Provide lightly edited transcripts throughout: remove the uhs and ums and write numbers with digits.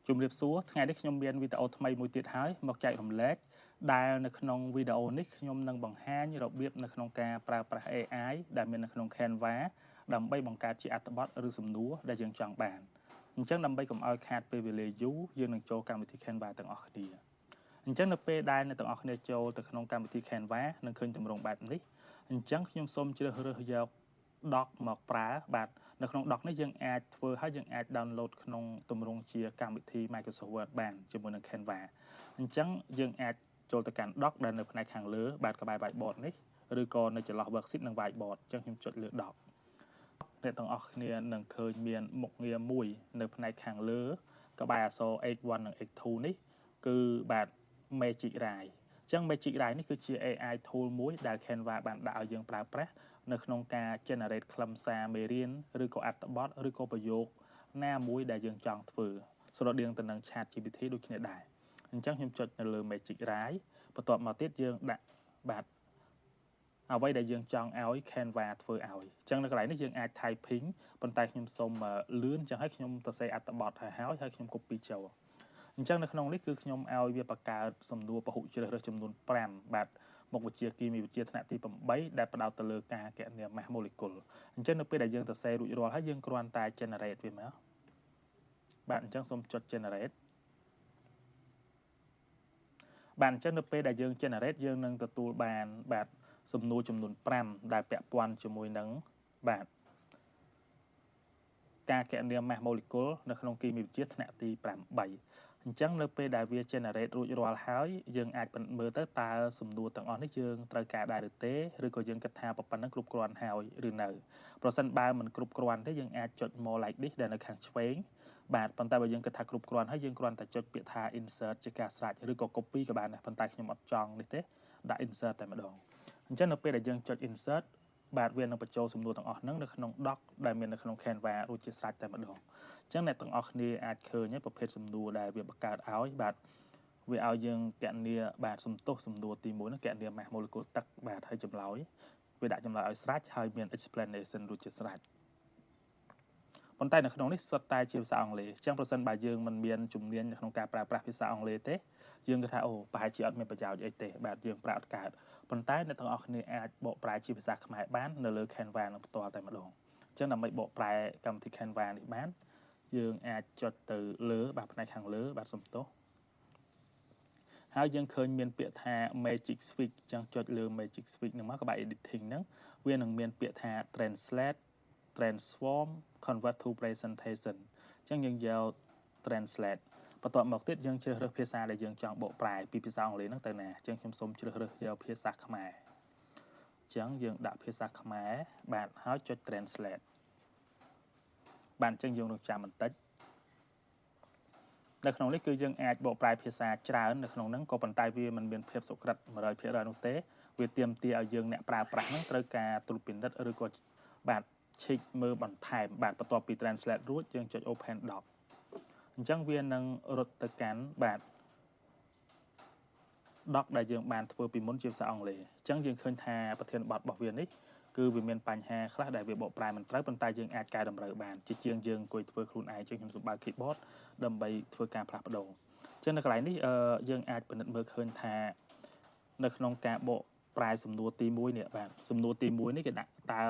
ជំរាបសួរថ្ងៃនេះខ្ញុំមានវីដេអូថ្មីមួយទៀតហើយមកចែករំលែកដែលនៅក្នុងវីដេអូនេះខ្ញុំនឹងបង្ហាញរបៀបនៅក្នុងការប្រើប្រាស់ AI ដែលមាននៅក្នុង Canva ដើម្បីបង្កើតជាអត្ថបទឬសំណួរដែលយើងចង់បានអញ្ចឹងដើម្បីកុំឲ្យខាតពេលវេលាយូរយើងនឹងចូលកម្មវិធី Canva ទាំងអស់គ្នាអញ្ចឹងនៅពេលដែលអ្នកទាំងអស់គ្នាចូលទៅក្នុងកម្មវិធី Canva នឹងឃើញទម្រង់បែបនេះអញ្ចឹងខ្ញុំសូមជ្រើសរើសយក doc មកប្រើបាទនៅក្នុង doc នេះយើងអាចធ្វើឲ្យយើងអាច download ក្នុងទម្រង់ជាកម្មវិធី Microsoft Word បានជាមួយនឹង Canva អញ្ចឹងយើងអាចចូលទៅកាន់ doc ដែលនៅផ្នែកខាងលើបាទក្បែរ whiteboard នេះឬក៏នៅចន្លោះ worksheet និង whiteboard អញ្ចឹងខ្ញុំចុចលើ doc អ្នកទាំងអស់គ្នានឹងឃើញមានមុខងារមួយនៅផ្នែកខាងលើក្បែរអក្សរ H1 និង H2 នេះគឺបាទ Magic Write អញ្ចឹង Magic Write នេះគឺជា AI tool មួយដែល Canva បានដាក់ឲ្យយើងប្រើប្រាស់នៅក្នុងការ generate ខ្លឹមសារមេរៀនឬក៏អត្ថបទឬក៏ប្រយោគណាមួយដែលយើងចង់ធ្វើស្រដៀងទៅនឹង Chat GPT ដូចគ្នាដែរអញ្ចឹងខ្ញុំចុចនៅលើ Magic Write បន្ទាប់មកទៀតយើងដាក់បាទអ្វីដែលយើងចង់ឲ្យ Canva ធ្វើឲ្យអញ្ចឹងនៅកន្លែងនេះយើងអាច typing ប៉ុន្តែខ្ញុំសូមលឿនអញ្ចឹងហើយខ្ញុំទៅសេអត្ថបទហើយហើយខ្ញុំ copy ចូលអញ្ចឹងនៅក្នុងនេះគឺខ្ញុំឲ្យវាបង្កើតសំណួរពហុជ្រើសរើសចំនួន5បាទមុខវិជ្ជាគីមីវិទ្យាថ្នាក់ទី8ដែលផ្ដោតទៅលើការគណនាម៉ាស់ម៉ូលេគុលអញ្ចឹងនៅពេលដែលយើងសរសេររួចរាល់ហើយយើងគ្រាន់តែ generate វាមកបាទអញ្ចឹងសូមចុច generate បាទអញ្ចឹងនៅពេលដែលយើង generate យើងនឹងទទួលបានបាទសំណួរចំនួន5ដែលពាក់ព័ន្ធជាមួយនឹងបាទការគណនាម៉ាស់ម៉ូលេគុលនៅក្នុងគីមីវិទ្យាថ្នាក់ទី8អញ្ចឹងនៅពេលដែលវា generate រួចរាល់ហើយយើងអាចមើលទៅតើសំណួរទាំងអស់នេះយើងត្រូវការដែរឬទេឬក៏យើងគិតថាប៉ុណ្ណឹងគ្រប់គ្រាន់ហើយឬនៅប្រសិនបើមិនគ្រប់គ្រាន់ទេយើងអាចចុច more like this ដែលនៅខាងឆ្វេងបាទប៉ុន្តែបើយើងគិតថាគ្រប់គ្រាន់ហើយយើងគ្រាន់តែចុចពាក្យថា insert ជាការស្រេចឬក៏ copy ក៏បានដែរប៉ុន្តែខ្ញុំអត់ចង់នេះទេដាក់ insert តែម្ដងអញ្ចឹងនៅពេលដែលយើងចុច insert បាទវានឹងបញ្ចូលសំណួរទាំងអស់ហ្នឹងនៅក្នុង doc ដែលមាននៅក្នុង Canva រួចជាស្រេចតែម្ដងអញ្ចឹងអ្នកទាំងអស់គ្នាអាចឃើញប្រភេទសំណួរដែលវាបង្កើតឲ្យបាទវាឲ្យយើងគណនាបាទសំទោសសំណួរទី1ហ្នឹងគណនាម៉ាស់ម៉ូលេគុលទឹកបាទហើយចម្លើយវាដាក់ចម្លើយឲ្យស្រេចហើយមាន explanation រួចជាស្រេចប៉ុន្តែនៅក្នុងនេះសុទ្ធតែជាភាសាអង់គ្លេសអញ្ចឹងប្រសិនបើយើងមិនមានជំនាញនៅក្នុងការប្រើប្រាស់ភាសាអង់គ្លេសទេយើងគិតថាអូប្រហែលជាអត់មានប្រយោជន៍អីទេបាទយើងប្រើអត់កើតប៉ុន្តែអ្នកទាំងអស់គ្នាអាចបកប្រែជាភាសាខ្មែរបាននៅលើ Canva នឹងផ្ទាល់តែម្ដងអញ្ចឹងដើម្បីបកប្រែកម្មវិធី Canva នេះបានយើងអាចចុចទៅលើបាទផ្នែកខាងលើបាទសំទោសហើយយើងឃើញមានពាក្យថា Magic Switch អញ្ចឹងចុចលើ Magic Switch ហ្នឹងមកក៏បែប editing ហ្នឹងវានឹងមានពាក្យថា translate transform convert to presentation អញ្ចឹងយើងយក translate បន្ទាប់មកទៀតយើងជ្រើសរើសភាសាដែលយើងចង់បកប្រែពីភាសាអង់គ្លេសហ្នឹងទៅណាអញ្ចឹងខ្ញុំសូមជ្រើសរើសយកភាសាខ្មែរអញ្ចឹងយើងដាក់ភាសាខ្មែរបាទហើយចុច translate បាទអញ្ចឹងយើងនឹងចាំបន្តិចនៅក្នុងនេះគឺយើងអាចបកប្រែភាសាច្រើននៅក្នុងហ្នឹងក៏ប៉ុន្តែវាមិនមានភាពសុក្រិត100%នោះទេវាទាមទារឲ្យយើងអ្នកប្រើប្រាស់ហ្នឹងត្រូវការត្រួតពិនិត្យឬក៏បាទឆែកមើលបន្ថែមបាទបន្ទាប់ពី translate រួចយើងចុច open doc អញ្ចឹងវានឹងរត់ទៅកាន់បាទ doc ដែលយើងបានធ្វើពីមុនជាភាសាអង់គ្លេសអញ្ចឹងយើងឃើញថាប្រធានបទរបស់វានេះគឺវាមានបញ្ហាខ្លះដែលវាបកប្រែមិនត្រូវប៉ុន្តែយើងអាចកែតម្រូវបានជាជាងយើងអង្គុយធ្វើខ្លួនឯងជាងខ្ញុំសូមបើក keyboard ដើម្បីធ្វើការផ្លាស់ប្ដូរអញ្ចឹងនៅកន្លែងនេះយើងអាចពិនិត្យមើលឃើញថានៅក្នុងការបកប្រែសំណួរទី1នេះបាទសំណួរទី1នេះគេដាក់តើ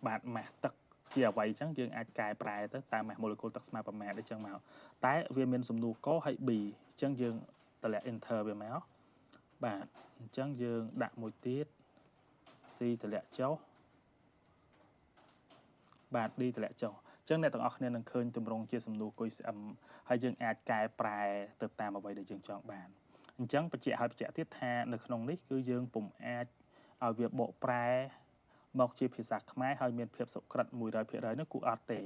បាទម៉ាស់ទឹកជាអ្វីអញ្ចឹងយើងអាចកែប្រែទៅតាមម៉ាស់ម៉ូលេគុលទឹកស្មើប្រមាណអញ្ចឹងមកតែវាមានសំណួរកហើយ B អញ្ចឹងយើងតម្លាក់ enter វាមកបាទអញ្ចឹងយើងដាក់មួយទៀត C តម្លាក់ចុះបាទ D តម្លាក់ចុះអញ្ចឹងអ្នកទាំងអស់គ្នានឹងឃើញទម្រង់ជាសំណួរ QM ហើយយើងអាចកែប្រែទៅតាមអ្វីដែលយើងចង់បានអញ្ចឹងបញ្ជាក់ឲ្យបញ្ជាក់ទៀតថានៅក្នុងនេះគឺយើងពុំអាចឲ្យវាបកប្រែមកជាភាសាខ្មែរហើយមានភាពសុក្រិត100%នោះគូអត់ទេ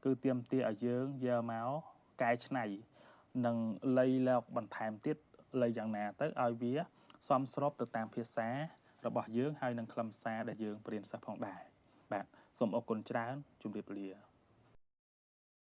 គឺទាមទារឲ្យយើងយកមកកែច្នៃនិងលៃលកបន្ថែមទៀតលៃយ៉ាងណាទៅឲ្យវាសមស្របទៅតាមភាសារបស់យើងហើយនឹងខ្លឹមសារដែលយើងបរៀនសិស្សផងដែរបាទសូមអរគុណច្រើនជម្រាបលា។